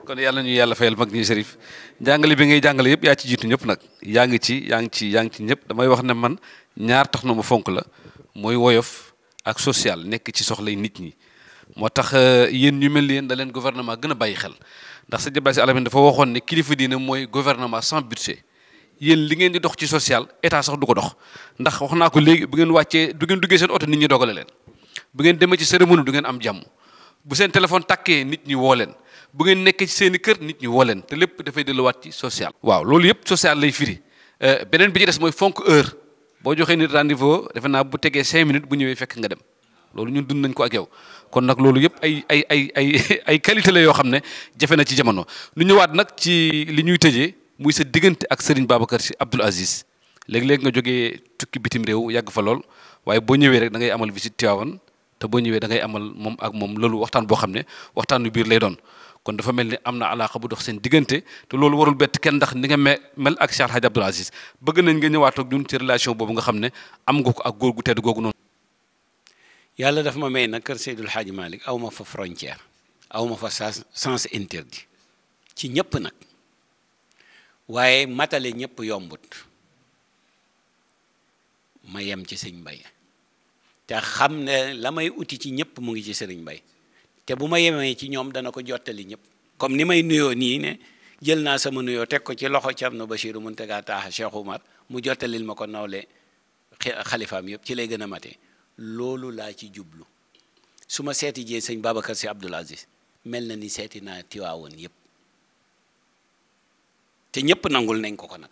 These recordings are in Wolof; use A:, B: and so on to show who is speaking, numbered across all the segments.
A: kon yàlla ñu yàlla fayal mag ñi Chérif jàngale bi ngay jàngale yëpp yaa ci jiitu ñëpp nag yaa ngi ci ñëpp damay wax ne man ñaar tax na ma fonk la mooy woyof ak social nekk ci soxlay nit ñi moo tax yéen ñu mel ni yéen da leen gouvernement gën a bàyyi xel ndax sa jabasi alamin dafa waxoon ne kilifa diine mooy gouvernement sans budget yéen li ngeen di dox ci social état sax du ko dox ndax wax naa ko léegi bu ngeen wàccee du ngeen duggee seen oto nit ñi dogale leen bu ngeen demee ci cérémonie du ngeen am jàmm bu seen téléphone takkee nit ñi woo leen bu ngeen nekkee ci seen i kër nit ñi woo leen te lépp dafay delluwaat ci social. waaw loolu yëpp social lay firi beneen bi ci des mooy fonk heure boo joxee nit rendez-vous defe naa bu tegee 5 minutes bu ñëwee fekk nga dem loolu ñun dund nañ ko ak yow kon nag loolu yëpp ay qualité la yoo xam ne jafe na ci jamono. lu ñëwaat nag ci li ñuy tëjee muy sa diggante ak Serigne Babacar Sy Abdoul Aziz léeg-léeg nga jógee tukki bitim réew yàgg fa lool waaye boo ñëwee rek da ngay amal visite Tivaouane te boo ñëwee da ngay amal moom ak moom loolu waxtaan boo xam ne waxtaanu biir lay doon. kon dafa mel ni am na alaaqa bu dox seen diggante te loolu warul bett kenn ndax ni nga mel ak Cheikh Hadj Abdoul Aziz bëgg nañ nga ñëwaat ak ñun ci relation boobu nga xam ne am nga ko ak góor gu tedd googu noonu.
B: yàlla dafa ma may nag kër Seydul Hadji Malick aw ma fa frontière aw ma fa sens interdit ci ñëpp nag waaye matale ñëpp yombut ma yem ci sëñ Mbay te xam ne la may uti ci ñëpp mu ngi ci sëriñ Mbay te bu ma yemee ci ñoom dana ko jottali ñëpp comme ni may nuyoo nii ne jël naa sama nuyoo teg ko ci loxo Thierno Bachirou Mountaga Taha Cheikh Oumar mu jottalil ma ko nawle xalifaam yëpp ci lay gën a matee loolu laa ci jublu su ma seeti jee sëñ Babacar Sy Abdoul Aziz mel na ni seeti naa Tiwaawoon yëpp te ñëpp nangul nañ ko ko nag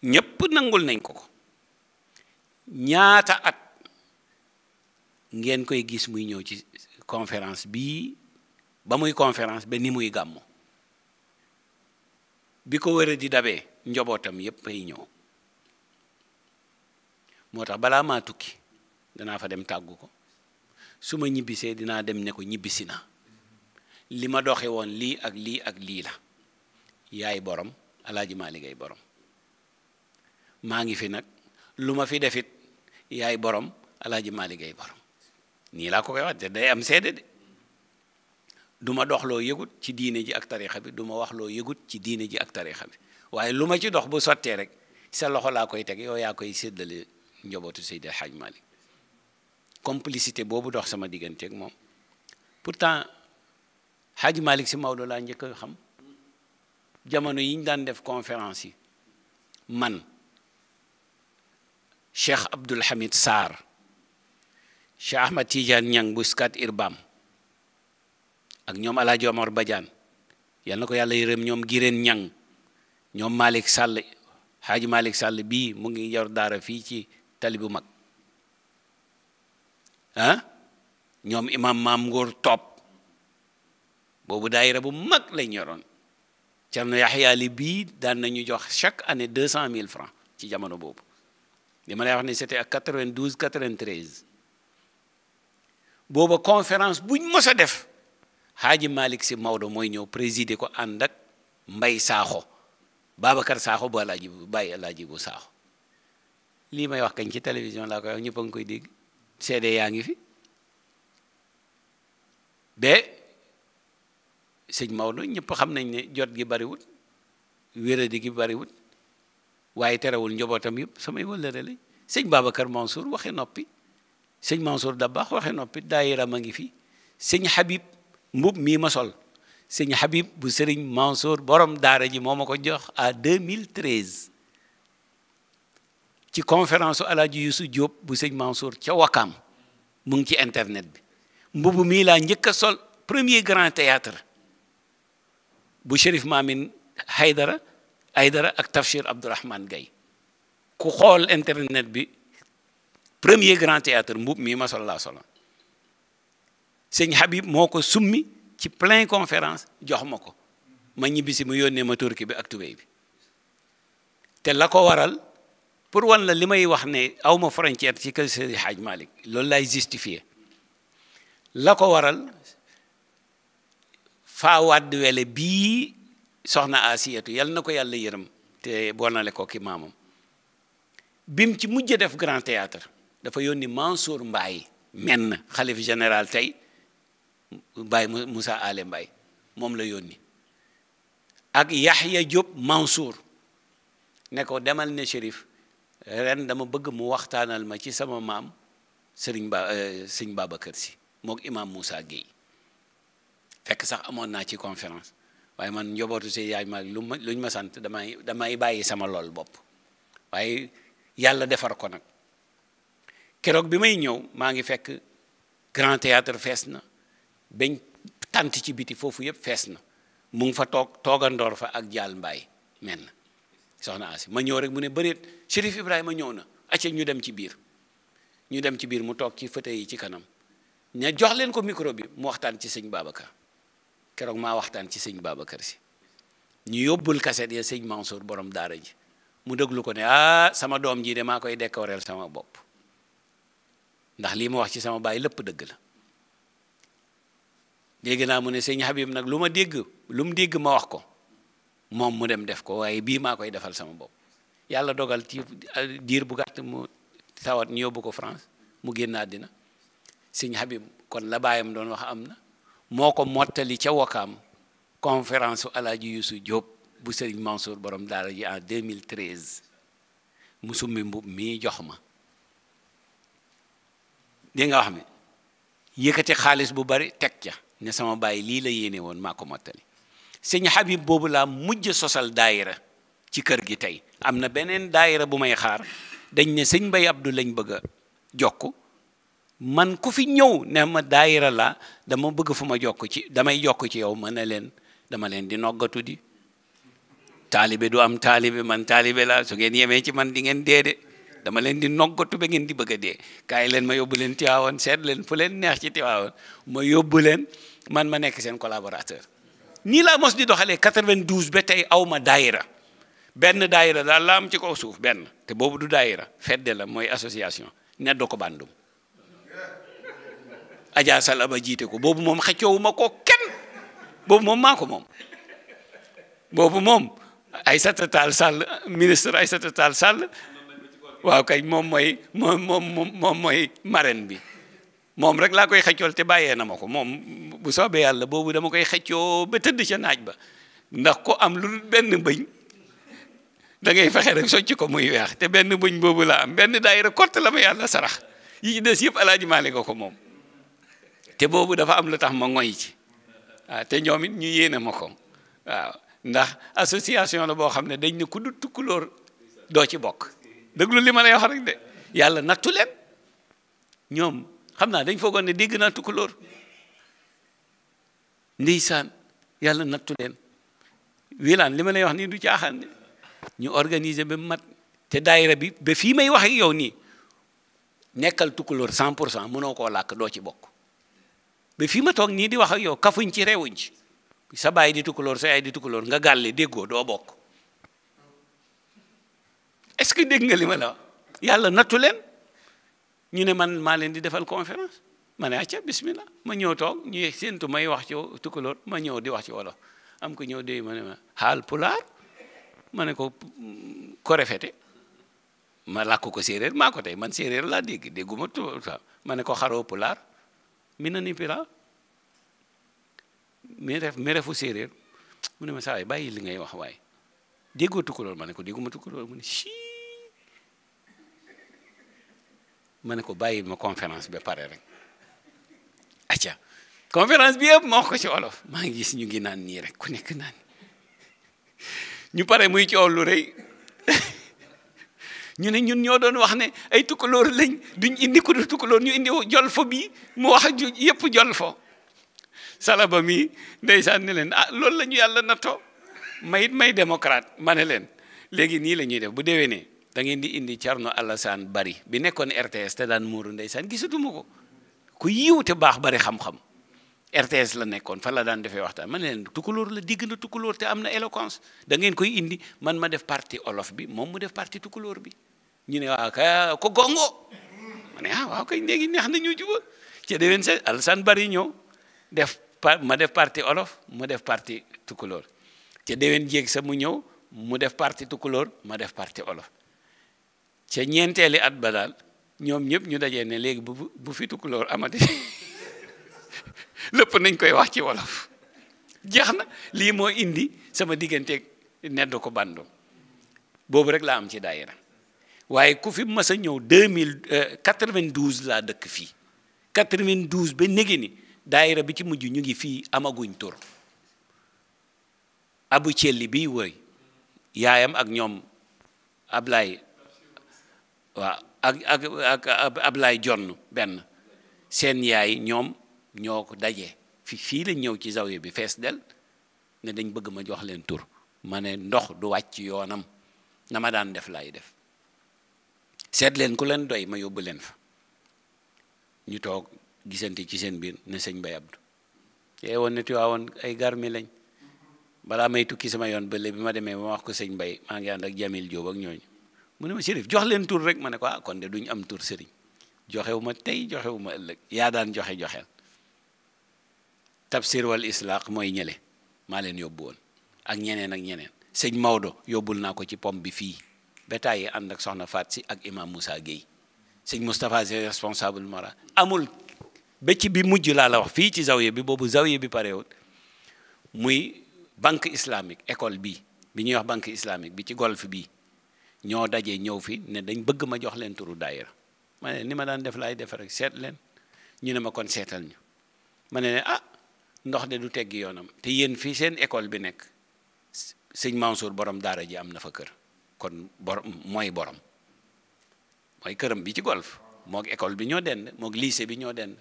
B: ñëpp nangul nañ ko ko ñaata at ngeen koy gis muy ñëw ci conférence bii ba muy conférence ba ni muy gàmmu bi ko wër di dabee njobootam yépp ay ñëw moo tax balaa maa tukki danaa fa dem tàggu ko su ma ñibbisee dinaa dem ne ko ñibbisi na li ma doxe woon lii ak lii ak lii la yaay borom Alaaji Maalik ay borom maa ngi fi nag lu ma fi defit yaay borom Alaaji Maalik ay borom nii laa ko koy wax te day am seede de du ma dox loo yëgut ci diine ji ak tarixa bi du ma wax loo yëgut ci diine ji ak tarixa bi waaye lu ma ci dox bu sottee rek sa loxo laa koy teg yow yaa koy séddale njobootu Seydi Hadj Malick complicité boobu dox sama digganteeg moom pourtant Hadj Malick si Maodo laa njëkk a xam jamono yi ñu daan def conférence yi man Cheikh Abdoul Hamid Sarr Cheikh Ahmad Tidiane Niang bu Scat Urbam ak ñoom Alaaji Omar Badiane yal na ko yàlla yërëm ñoom Gireen Niang ñoom Malick Sall Hadji Malick Sall bii mu ngi yor daara fii ci tali bu mag ah ñoom imam Maam Ngor Top boobu daayira bu mag lañ yoroon Cerno Yaxya Li bii daan nañu jox chaque année 200 000 francs ci jamono boobu li ma lay wax ne c'était ak 92 93 booba conférence buñ mos a def Hadji Malick Sy Maodo mooy ñëw présider ko ànd ak Mbay Saaxo Babacar Saaxo bu Alaaji bu bàyyi Alaaji bu Saaxo lii may wax kañ ci télévision laa koy wax ñëpp a ngi koy dégg CD yaa ngi fi ba sëñ Maodo ñëpp xam nañ ne jot gi bariwut wéradi gi bariwut waaye terewul njobootam yëpp samay wëllëre lañ sëñ Babacar Mansour waxe noppi sëñ Mansour Dabakh waxe noppi daayira ma ngi fi sëñ Habib mbub mii ma sol sëñ Habib bu sëriñ Mansour borom daara ji moo ma ko jox à 2013 ci conférence Alaaji Youssou Diop bu sëñ Mansour ca Wakam mu ngi ci internet bi mbubu mii laa njëkk a sol premier grand théâtre bu Chérif Mamine Haydara ak Tafsir Abdourahmane Gaye ku xool internet bi premier grand théâtre mbub mii ma sol laa solo sëñ Habib moo ko summi ci plein conférence jox ma ko ma ñibbisi mu yónnee ma turki bi ak tubéy bi te la ko waral pour wan la li may wax ne aw ma frontière ci kër Seydi Hadj Malick loolu lay justifier la ko waral Fawad Wele bii soxna Asiyatu yal na ko yàlla yërëm te bonale ko ki maamam bim ci mujj def grand théâtre dafa yónni Mansour Mbaye menn xalif général tey Baye Moussa Ale Mbaye moom la yónni ak Yaxya Diop Mansour ne ko demal ne Chérif ren dama bëgg mu waxtaanal ma ci sama maam sëñ Babacar Sy mook imam Moussa Gueye fekk sax amoon naa ci conférence waaye man njobootu si yaay ma luñ ma sant damay bàyyi sama lool bopp waaye yàlla defar ko nag keroog bi may ñëw maa ngi fekk grand théâtre fees na bañ tant ci biti foofu yëpp fees na mu ngi fa toogandoor fa ak jaal mbaay men soxna Asi ma ñëw rek mu ne bëreet Chérif Ibrahima ñëw na acca ñu dem ci biir mu toog ci fauteuil yi ci kanam ña jox leen ko micro bi mu waxtaan ci sëñ Babacar keroog maa waxtaan ci sëñ Babacar Sy ñu yóbbul kaset ya sëñ Mansour borom daara ji mu déglu ko ne sama doom ji de maa koy décoreel sama bopp ndax lii ma wax ci sama baay lépp dëgg la dégg naa mu ne sëñ Habib nag lu mu dégg ma wax ko moom mu dem def ko waaye bii maa koy defal sama bopp yàlla dogal ci diir bu gàtt mu tawat ñu yóbbu ko France mu génn àddina sëñ Habib kon la baayam doon wax am na moo ko mottali ca Wakaam conférence su Alaaji Youssou Diop bu sëriñ Mansour borom daara ji en 2013 mu summi mbub mii jox ma di nga wax mi yëkkati xaalis bu bari teg ca ne sama baay lii la yéene woon maa ko mottali sëñ Habib boobu laa mujj sosal daayira ci kër gi tey am na beneen daayira bu may xaar dañ ne sëñ Mbay Abdou lañ bëgg a jokk man ku fi ñëw ne ma daayira la dama bëgg fu ma damay jokk ci yow ma ne leen dama leen di noggatu di taalibe du am taalibe man taalibe la su ngeen yemee ci man di ngeen dee de dama leen di noggatu ba ngeen di bëgg a dee kaay leen ma yóbbu leen Tiwaawan seet leen fu leen neex ci Tiwaawan ma yóbbu leen man ma nekk seen collaborateur nii laa mos di doxalee 92 ba tey aw ma daayira benn daayira daal la am ci kaw suuf benn te boobu du daayira fedde la mooy association neddo ko bandum Adja Sall ba jiite ko boobu moom xëccoowuma ko kenn boobu moom maa ko moom boobu moom Aïssata Tall Sall ministre Aïssata Tall Sall waaw kay moom mooy marraine bi moom rek laa koy xëccool te bàyyee na ma ko moom bu soobee yàlla boobu dama koy xëccoo ba tëdd ca naaj ba ndax ko am lu benn bëñ da ngay fexe rek socc ko muy weex te benn bëñ boobu la am benn daayira kott la ma yàlla sarax yi ci des yëpp Alaaji Maalik ko moom te boobu dafa am lu tax ma ngoy ci waaw te ñoom it ñu yéene ma ko waaw ndax association la boo xam ne dañ ne ku du tukkulóor doo ci bokk déglu li ma lay wax rek de yàlla nattu leen ñoom xam naa dañ foogoon ne dégg naa tukkulóor ndeysaan yàlla nattu leen wilaan li ma lay wax nii du caaxaan de ñu organiser ba mat te daayira bi ba fii may wax ak yow nii nekkal tukkulóor 100% mënoo koo làkk doo ci bokk ba fii ma toog nii di wax ak yow kafuñ ci rewuñ ci sa baay di tukkulóor sa yaay di tukkulóor nga gàlle déggoo doo bokk est-ce que dégg nga li ma la wax yàlla nattu leen ñu ne man maa leen di defal conférence ma ne acca bismillah ma ñëw toog ñu séentu may wax ci tukkulóor ma ñëw di wax ci wolof am ko ñëw dee ma ne ma haal pulaar ma ne ko rafete ma làkk ko séeréer maa ko tey man séeréer laa dégguma tubaab ma ne ko xaroo pulaar mi na ni pila mi refu séeréer mu ne ma saa waay bàyyi li ngay wax waaye déggoo tukkulóor ma ne ko dégguma tukkulóor mu ne si ma ne ko bàyyi ma conférence ba pare rek acca conférence bi yëpp ma wax ko ci wolof maa ngi gis ñu ngi naan nii rek ku nekk naan ñu pare muy coow lu rëy ñu ne ñun ñoo doon wax ne ay tukkulóor lañ duñ indi ku dul tukkulóor ñu indi jol fo bi mu wax yëpp jol fo salaba mi ndeysaan ne leen loolu la ñu yàlla nattoo may démocrate ma ne leen léegi nii la ñuy def bu déwénee da ngeen di indi Thierno Alassane Bari bi nekkoon RTS te daan muuru ndeysaan gisatuma ko ku yiw te baax bari xam-xam RTS la nekkoon fa la daan defee waxtaan ma ne leen tukkulóor la digg na tukkulóor te am na éloquence da ngeen koy indi man ma def parti olof bi moom mu def parti tukkulóor bi ñu ne waaw ka ko gongo ma ne waaw kay léegi neex na ñu juba ci déwén sa Alassane Bari ñëw ma def parti olof mu def parti tukkulóor ca déwén jéeg sa mu ñëw mu def parti tukkulóor ma def parti olof ca ñeenteeli at ba daal ñoom ñëpp ñu dajee ne léegi bu fi tukkulóor amati lépp nañ koy wax ci wolof jeex na. lii moo indi sama digganteeg nedd ko bando boobu rek laa am ci daayira waaye ku fi mas a ñëw 92 laa dëkk fii 92 ba néegi ni daayira bi ci mujj ñu ngi fii amaguñ tur abu celli bii woy yaayam ak ñoom Ablaye waaw ak Ablaye jonn benn seen yaay ñoom ñoo ko dajee fii lañ ñëw ci zawiya bi fees del ne dañ bëgg ma jox leen tur ma ne ndox du wàcc yoonam na ma daan def laay def seet leen ku leen doy ma yóbbu leen fa ñu toog gisante ci seen biir ne sëñ Bay Abdou yee woon ne Tiwaawoon ay garmi lañ balaa may tukki sama yoon bële bi ma demee ba ma wax ko sëñ Bay maa ngi ànd ak Jamil Jóob ak ñooñu mu ne ma Chérif jox leen tur rek ma ne ko ah kon de duñ am tur sëriñ joxewu ma tey joxewu ma ëllëg yaa daan joxeel Tafsir wal Islaq mooy ñële maa leen yóbbu woon ak ñeneen sëñ Maodo yóbbul naa ko ci pom bi fii ba tàyyi ànd ak soxna Faat si ak imam Moussa Gueye sëñ Moustapha c'est responsable mora amul ba ci bi mujj laa la wax fii ci zawiya bi boobu zawiya bi parewut muy banque islamique école bi ñuy wax banque islamique bi ci golf bi ñoo dajee ñëw fi ne dañ bëgg ma jox leen turu daayira ma ne ni ma daan def laay def rek seet leen ñu ne ma kon seetal ñu ma ne ah ndox de du teggi yoonam te yéen fii seen école bi nekk sëñ Mansour borom daara ji am na fa kër kon mooy këram bi ci golf moog école bi ñoo dend moog lycée bi ñoo dend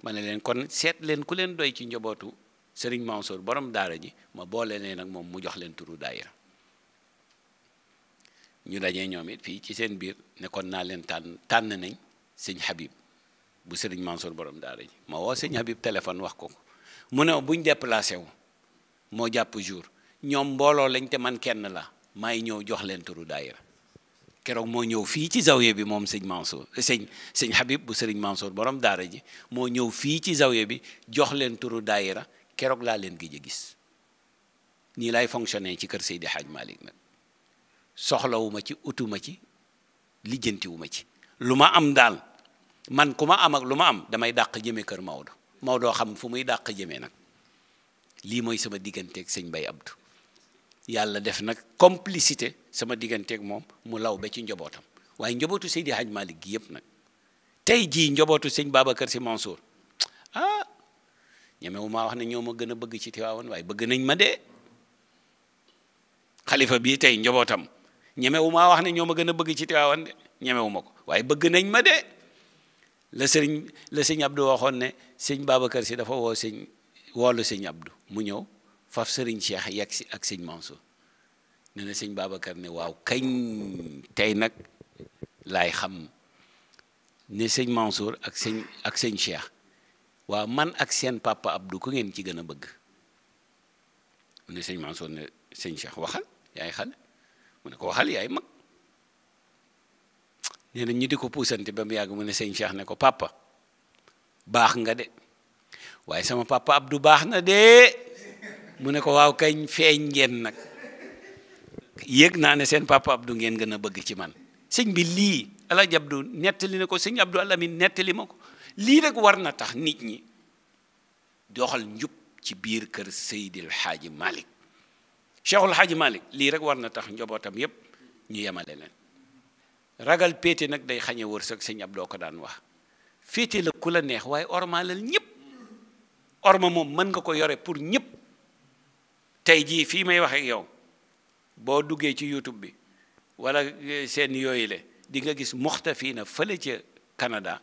B: ma ne leen kon seet leen ku leen doy ci njobootu sëriñ Mansour borom daara ji ma boole leen ak moom mu jox leen turu daayira ñu dajee ñoom it fii ci seen biir ne kon naa leen tànn nañ sëñ Habib bu sëriñ Mansour borom daara ji ma woo sëñ Habib téléphone wax ko mu ne buñ déplacé wu moo jàpp jour ñoom mbooloo lañ te man kenn la maay ñëw jox leen turu daayira keroog moo ñëw fii ci zawiya bi moom sëñ Mansour sëñ Habib bu sëriñ Mansour borom daara ji moo ñëw fii ci zawiya bi jox leen turu daayira keroog laa leen gëj a gis nii laay fonctionner ci kër Seydi Hadj Malick nag soxlawuma ci utuma ci lijjantiwuma ci lu ma am daal man ku ma am ak lu ma am damay dàq jëme kër Maodo xam fu muy dàq jëmee nag lii mooy sama digganteeg sëñ Bay Abdou yàlla def nag complicité sama digganteeg moom mu law ba ci njobootam waaye njobootu Seydi Hadj Malick gi yëpp nag tey jii njobootu sëñ Babacar Sy Mansour ah ñemewu maa wax ne ñoo ma gën a bëgg ci Tiwaawan waaye bëgg nañ ma dee xalifa bii tey njobootam ñemewu maa wax ne ñoo ma gën a bëgg ci Tiwaawan de ñemewu ma ko waaye bëgg nañ ma dee la sëñ Abdou waxoon ne sëñ Babacar Sy dafa woolu sëñ Abdou mu ñëw faf sëriñ Cheikh yegg si ak sëñ Mansour ne na sëñ Babacar ne waaw kañ tey nag laay xam ne sëñ Mansour ak sëñ Cheikh waaw man ak seen papa Abdou ku ngeen ci gën a bëgg mu ne sëñ Mansour ne sëñ Cheikh waxal yaay xale mu ne ko waxal yaay mag nee na ñu di ko puusante ba mu yàgg mu ne sëñ Cheikh ne ko papa baax nga de waaye sama papa Abdou baax na de mu ne ko waaw kañ feeñ ngeen nag yëg naa ne seen papa Abdou ngeen gën a bëgg ci man sëñ bi lii Alaaji Abdou nettali na ko sëñ Abdou Alamin nettali ma ko lii rek war na tax nit ñi doxal njub ci biir kër Seydil Hadji Malick Cheikhul Hadji Malick lii rek war na tax njobootam yépp ñu yemale leen ragal péete nag day xañe wërsëg sëñ Abdou ko daan wax féete la ku la neex waaye ormaalal ñëpp orma moom mën nga ko yore pour ñëpp tey jii fii may wax ak yow boo duggee ci YouTube bi wala seen yooyu le di nga gis muxtafiina fële ca Canada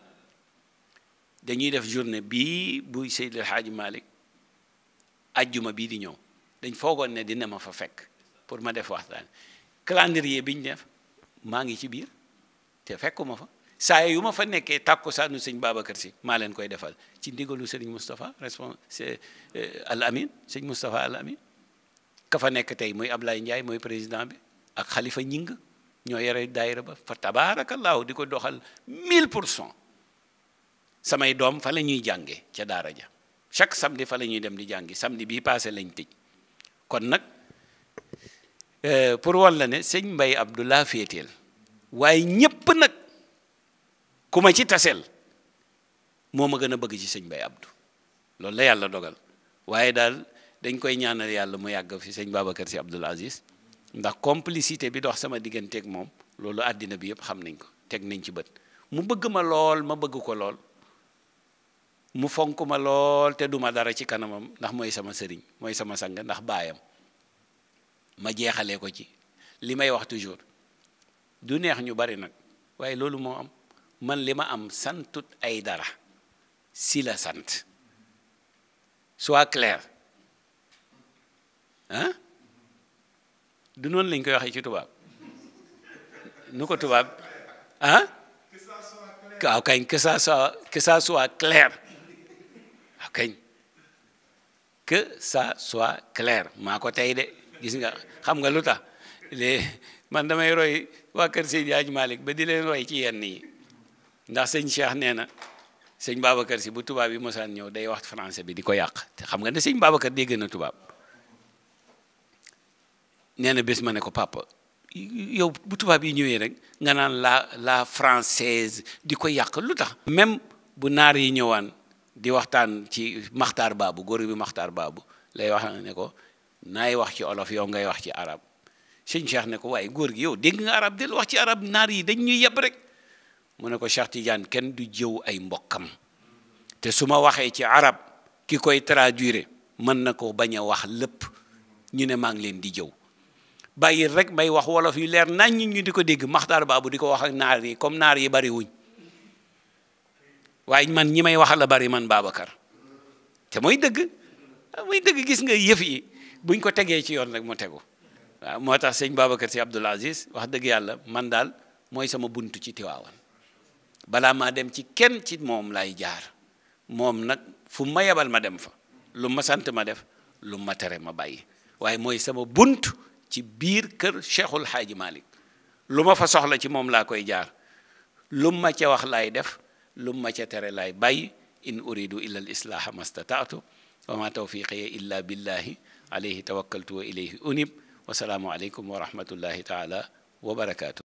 B: dañuy def journée bii buy Seydil Hadji Malick ajjuma bii di ñëw dañ foogoon ne dina ma fa fekk pour ma def waxtaan calendrier bi ñu def maa ngi ci biir te fekkuma fa saa yu ma fa nekkee tàkkusaanu sëñ Babacar Sy maa leen koy defal ci ndigalu sëriñ Moustapha c'est Al Amin sëñ Moustapha Al Amin ka fa nekk tey mooy Ablaye Ndiaye mooy président bi ak Khalifa Ñing ñoo yore daayira ba fa tabaarakallaahu di ko doxal 1000%. samay doom fa la ñuy jànge ca daara ja chaque samedi fa la ñuy dem di jàngi samedi bii passé lañ tëj kon nag pour wan la ne sëñ Mbay Abdou laa féeteel waaye ñépp nag ku ma ci tasel moo ma gën a bëgg ci sëñ Mbay Abdou loolu la yàlla dogal waaye daal dañ koy ñaanal yàlla mu yàgg fi sëñ Babacar Sy Abdoul Aziz ndax complicité bi dox sama digganteeg moom loolu àddina bi yëpp xam nañ ko teg nañ ci bët mu bëgg ma lool ma bëgg ko lool mu fonk ma lool te duma dara ci kanamam ndax mooy sama sëriñ mooy sama sang ndax baayam ma jeexalee ko ci li may wax toujours du neex ñu bari nag waaye loolu moo am man li ma am santut ay dara si la sant soit clair ah du noonu lañ koy waxee ci tubaab nu ko tubaab ah waaw kañ que ça soit clair waaw kañ que ça soit clair maa ko tey de gis nga xam nga lu tax man damay roy waa kër Seydi Hadji Malick ba di leen roy ci yenn yi ndax sëñ Cheikh nee na sëñ Babacar Sy bu tubaab yi mosaan ñëw day wax français bi di ko yàq te xam nga ne sëñ Babacar dégg na tubaab nee na bés ma ne ko papa yow bu tubaab yi ñëwee rek nga naan la française di ko yàq lu tax même bu naar yi ñëwaan di waxtaan ci Maxtaar Baabu góor bi Maxtaar Baabu lay wax ne ko naay wax ci olof yow ngay wax ci arab sëñ Cheikh ne ko waaye góor gi yow dégg nga arab del wax ci arab naar yi dañ ñuy yeb rek mu ne ko Cheikh Tidiane kenn du jëw ay mbokkam te su ma waxee ci arab ki koy traduire mën na ko bañ a wax lépp ñu ne maa ngi leen di jëw bàyyi rek may wax wolof yu leer nañ ñu di ko dégg Maxtaar Baabu di ko wax ak naar yi comme naar yi bari wuñ waaye man ñi may waxal la bari man Babacar te mooy dëgg gis nga yëf yi buñ ko tegee ci yoon rek mu tegu waaw moo tax sëñ Babacar Sy Abdoul Aziz wax dëgg yàlla man daal mooy sama buntu ci Tiwaawan balaa maa dem ci kenn ci moom lay jaar moom nag fu ma yebal ma dem fa lu ma sant ma def lu ma tere ma bàyyi waaye mooy sama bunt ci biir kër Cheikhul Hadji Malick lu ma fa soxla ci moom laa koy jaar lu ma ca wax laay def lu ma ca tere laay bàyyi in uridu illa al islaha mastataatu wa ma tawfiqiya illa billahi alayhi tawakkaltu wa ilayhi unib wa salaamu aleykum wa rahmatullahi taala wa barakaatu